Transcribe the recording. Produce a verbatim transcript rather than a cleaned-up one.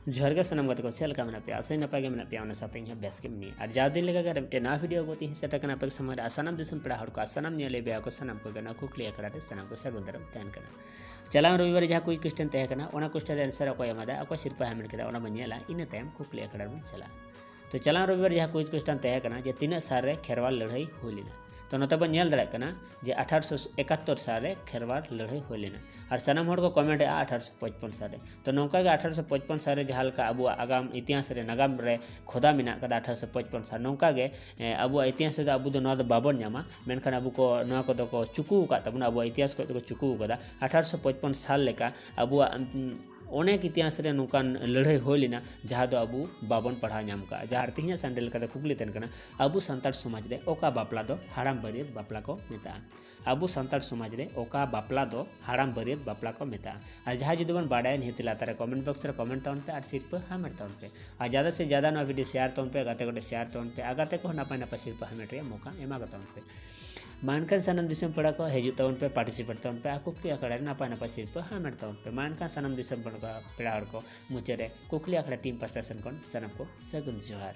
ᱡᱚᱦᱟᱨ ᱜᱮ ᱥᱟᱱᱟᱢ ᱜᱟᱛᱮ ᱠᱚ, ᱪᱮᱫ ᱞᱮᱠᱟ ᱢᱮᱱᱟᱜ ᱯᱮᱭᱟ? ᱟᱥᱟᱧ ᱱᱟᱯᱟᱭ ᱜᱮ ᱢᱮᱱᱟᱜ ᱯᱮᱭᱟ, ᱚᱱᱟ ᱥᱟᱶᱛᱮ ᱤᱧ ᱦᱚᱸ ᱵᱮᱥ ᱜᱮ ᱢᱤᱱᱟᱹᱧᱟ᱾ ᱟᱨ ᱡᱟᱣ ᱫᱤᱱ ᱞᱮᱠᱟ ᱜᱮ ᱟᱨ ᱢᱤᱫᱴᱮᱱ ᱱᱟᱣᱟ ᱵᱷᱤᱰᱤᱭᱳ ᱟᱹᱜᱩ ᱛᱮ ᱤᱧ ᱥᱮᱴᱮᱨ ᱠᱟᱱᱟ ᱟᱯᱮ ᱠᱚ ᱥᱟᱢᱟᱝ ᱨᱮ᱾ ᱟᱨ ᱥᱟᱱᱟᱢ ᱫᱤᱥᱚᱢ ᱯᱮᱲᱟ ᱦᱚᱲ ᱠᱚ, ᱟᱨ ᱥᱟᱱᱟᱢ ᱧᱮᱞᱮ ᱵᱮᱭᱟ ᱠᱚ, ᱥᱟᱱᱟᱢ ᱠᱚᱜᱮ ᱱᱚᱣᱟ ᱠᱩᱠᱞᱤ ᱟᱠᱷᱲᱟ ᱨᱮ ᱥᱟᱱᱟᱢ ᱠᱚ ᱥᱟᱹᱜᱩᱱ ᱫᱟᱨᱟᱢ ᱛᱟᱦᱮᱱ ᱠᱟᱱᱟ᱾ ᱪᱟᱞᱟᱣ ᱨᱚᱵᱤᱵᱟᱨ ᱡᱟᱦᱟᱸ ᱠᱩᱭᱤᱡᱽ ᱠᱚᱥᱪᱮᱱ ᱛᱟᱦᱮᱸ ᱠᱟᱱᱟ, ᱚᱱᱟ ᱠᱚᱥᱪᱮᱱ ᱨᱮ ᱟᱱᱥᱟᱨ ᱚᱠᱚᱭ ᱮᱢᱟᱫᱟ, ᱚᱠᱚᱭ ᱥᱤᱨᱯᱟᱹ ᱦᱟᱢᱮᱴ ᱠᱮᱫᱟ, ᱚᱱᱟ ᱵᱚᱱ ᱧᱮᱞᱟ, ᱤᱱᱟᱹ ᱛᱟᱭᱚᱢ ᱠᱩᱠᱞᱤ ᱟᱠᱷᱲᱟ ᱨᱮᱵᱚᱱ ᱪᱟᱞᱟᱜᱼᱟ᱾ ᱛᱚ ᱪᱟᱞᱟᱣ ᱨᱚᱵᱤᱵᱟᱨ ᱡᱟᱦᱟᱸ ᱠᱩᱭᱤᱡᱽ ᱠᱚᱥᱪᱮᱱ ᱛᱟᱦᱮᱸ ᱠᱟᱱᱟ ᱡᱮ ᱛᱤᱱᱟᱹᱜ ᱥᱟᱞ ᱨᱮ ᱠᱷᱮᱨᱣᱟᱞ ᱞᱟᱹᱲᱦᱟᱹᱭ ᱦᱩᱭ ᱞᱮᱱᱟ? ᱛᱚ ᱱᱚᱛᱮ ᱵᱚᱱ ᱧᱮᱞ ᱫᱟᱲᱮᱭᱟᱜ ᱠᱟᱱᱟ ᱡᱮ ᱟᱴᱷᱟᱨᱚᱥᱚ ᱮᱠᱟᱛᱛᱳᱨ ᱥᱟᱞ ᱨᱮ ᱠᱷᱮᱨᱣᱟᱞ ᱞᱟᱹᱲᱦᱟᱹᱭ ᱦᱩᱭ ᱞᱮᱱᱟ᱾ ᱟᱨ ᱥᱟᱱᱟᱢ ᱦᱚᱲ ᱠᱚ ᱠᱚᱢᱮᱱᱴ ᱮᱫᱼᱟ ᱟᱴᱷᱟᱨᱚᱥᱚ ᱯᱚᱪᱯᱚᱱ ᱥᱟᱞ ᱨᱮ᱾ ᱛᱚ ᱱᱚᱝᱠᱟ ᱜᱮ ᱟᱴᱷᱟᱨᱚᱥᱚ ᱯᱚᱪᱯᱚᱱ ᱥᱟᱞ ᱨᱮ ᱡᱟᱦᱟᱸ ᱞᱮᱠᱟ ᱟᱵᱚᱣᱟᱜ ᱟᱜᱟᱢ ᱤᱛᱤᱦᱟᱥ ᱨᱮ ᱱᱟᱜᱟᱢ ᱨᱮ ᱠᱷᱚᱫᱟ ᱢᱮᱱᱟᱜ ᱠᱟᱫᱟ ᱟᱴᱷᱟᱨᱚᱥᱚ ᱯᱚᱪᱯᱚᱱ ᱥᱟᱞ, ᱱᱚᱝᱠᱟ ᱜᱮ ᱮ, ᱟᱵᱚᱣᱟᱜ ᱤᱛᱤᱦᱟᱥ ᱨᱮᱫᱚ ᱟᱵᱚ ᱫᱚ ᱱᱚᱣᱟ ᱫᱚ ᱵᱟᱵᱚᱱ ᱧᱟᱢᱟ, ᱢᱮᱱᱠᱷᱟᱱ ᱟᱵᱚ ᱠᱚ ᱱᱚᱣᱟ ᱠᱚᱫᱚ ᱠᱚ ᱪᱩᱠᱩ ᱟᱠᱟᱫ ᱛᱟᱵᱚᱱᱟ, ᱟᱵᱚᱣᱟᱜ ᱤᱛᱤᱦᱟᱥ ᱠᱷᱚᱱ ᱫᱚᱠᱚ ᱪᱩᱠᱩ ᱟᱠᱟᱫᱟ᱾ ᱟᱴᱷᱟᱨᱚᱥᱚ ᱯᱚᱪᱯᱚᱱ ᱥᱟᱞ ᱞᱮᱠᱟ ᱟᱵᱚᱣᱟᱜ ᱩᱢ, ᱚᱱᱮᱠ ᱤᱛᱤᱦᱟᱥ ᱨᱮ ᱱᱚᱝᱠᱟᱱ ᱞᱟᱹᱲᱦᱟᱹᱭ ᱦᱩᱭ ᱞᱮᱱᱟ ᱡᱟᱦᱟᱸ ᱫᱚ ᱟᱵᱚ ᱵᱟᱵᱚᱱ ᱯᱟᱲᱦᱟᱣ ᱧᱟᱢ ᱠᱟᱜᱼᱟ᱾ ᱡᱟᱦᱟᱸ ᱛᱮᱦᱮᱧᱟᱜ ᱥᱟᱱᱰᱮ ᱞᱮᱠᱟᱛᱮ ᱠᱩᱠᱞᱤ ᱛᱟᱦᱮᱱ ᱠᱟᱱᱟ, ᱟᱵᱚ ᱥᱟᱱᱛᱟᱲ ᱥᱚᱢᱟᱡᱽ ᱨᱮ ᱚᱠᱟ ᱵᱟᱯᱞᱟ ᱫᱚ ᱦᱟᱲᱟᱢ ᱵᱟᱹᱨᱭᱟᱹᱛ ᱵᱟᱯᱞᱟ ᱠᱚ ᱢᱮᱛᱟᱜᱼᱟ? ᱟᱵᱚ ᱥᱟᱱᱛᱟᱲ ᱥᱚᱢᱟᱡᱽ ᱨᱮ ᱚᱠᱟ ᱵᱟᱯᱞᱟ ᱫᱚ ᱦᱟᱲᱟᱢ ᱵᱟᱹᱨᱭᱟᱹᱛ ᱵᱟᱯᱞᱟ ᱠᱚ ᱢᱮᱛᱟᱜᱼᱟ? ᱟᱨ ᱡᱟᱦᱟᱸᱭ ᱡᱩᱫᱤ ᱵᱚᱱ ᱵᱟᱰᱟᱭᱟ, ᱱᱤᱦᱟᱹᱛ ᱞᱟᱛᱟᱨ ᱨᱮ ᱠᱚᱢᱮᱱᱴ ᱵᱚᱠᱥ ᱨᱮ ᱠᱚᱢᱮᱱᱴ ᱛᱟᱵᱚᱱ ᱯᱮ ᱟᱨ ᱥᱤᱨᱯᱟᱹ ᱦᱟᱢᱮᱴ ᱛᱟᱵᱚᱱ ᱯᱮ᱾ ᱟᱨ ᱡᱟᱫᱟ ᱥᱮ ᱡᱟᱫᱟ ᱱᱚᱣᱟ ᱵᱷᱤᱰᱤᱭᱳ ᱥᱮᱭᱟᱨ ᱛᱟᱵᱚᱱ ᱯᱮ, ᱜᱟᱛᱮ ᱠᱚᱴᱷᱮᱱ ᱥᱮᱭᱟᱨ ᱛᱟᱵᱚᱱ ᱯᱮ, ᱟᱨ ᱜᱟᱛᱮ ᱠᱚᱦᱚᱸ ᱱᱟᱯᱟᱭ ᱱᱟᱯᱟᱭ ᱥᱤᱨᱯᱟᱹ ᱦᱟᱢᱮᱴ ᱨᱮᱭᱟᱜ ᱢᱚᱠᱟ ᱮᱢᱟ ᱠᱚ ᱛᱟᱵᱚᱱ ᱯᱮ᱾ ᱢᱟ ᱮᱱᱠᱷᱟᱱ ᱥᱟᱱᱟᱢ ᱫᱤᱥᱚᱢ ᱯᱮᱲᱟ ᱠᱚ ᱦᱤᱡᱩᱜ ᱛᱟᱵᱚᱱ ᱯᱮ, ᱯᱟᱨᱴᱤᱥᱤᱯᱮᱴ ᱛᱟᱵᱚᱱ ᱯᱮ ᱟᱨ ᱠᱩᱠᱞᱤ ᱟᱠᱷᱲᱟ ᱨᱮ ᱱᱟᱯᱟᱭ ᱱᱟᱯᱟᱭ ᱥᱤᱨᱯᱟᱹ ᱦᱟᱢᱮᱴ ᱛᱟᱵᱚᱱ ᱯᱮ᱾ ᱢᱟ ᱮᱱᱠᱷᱟᱱ ᱥᱟᱱᱟᱢ ᱫᱤᱥᱚᱢ ᱯᱮᱲᱟ ᱠᱚ, ᱯᱮᱲᱟ ᱦᱚᱲ ᱠᱚ ᱢᱩᱪᱟᱹᱫ ᱨᱮ ᱠᱩᱠᱞᱤ ᱟᱠᱷᱲᱟ ᱴᱤᱢ ᱯᱟᱥᱴᱟ ᱥᱮᱱ ᱠᱷᱚᱱ ᱥᱟᱱᱟᱢ ᱠᱚ ᱥᱟᱹᱜᱩᱱ ᱡᱚᱦᱟᱨ᱾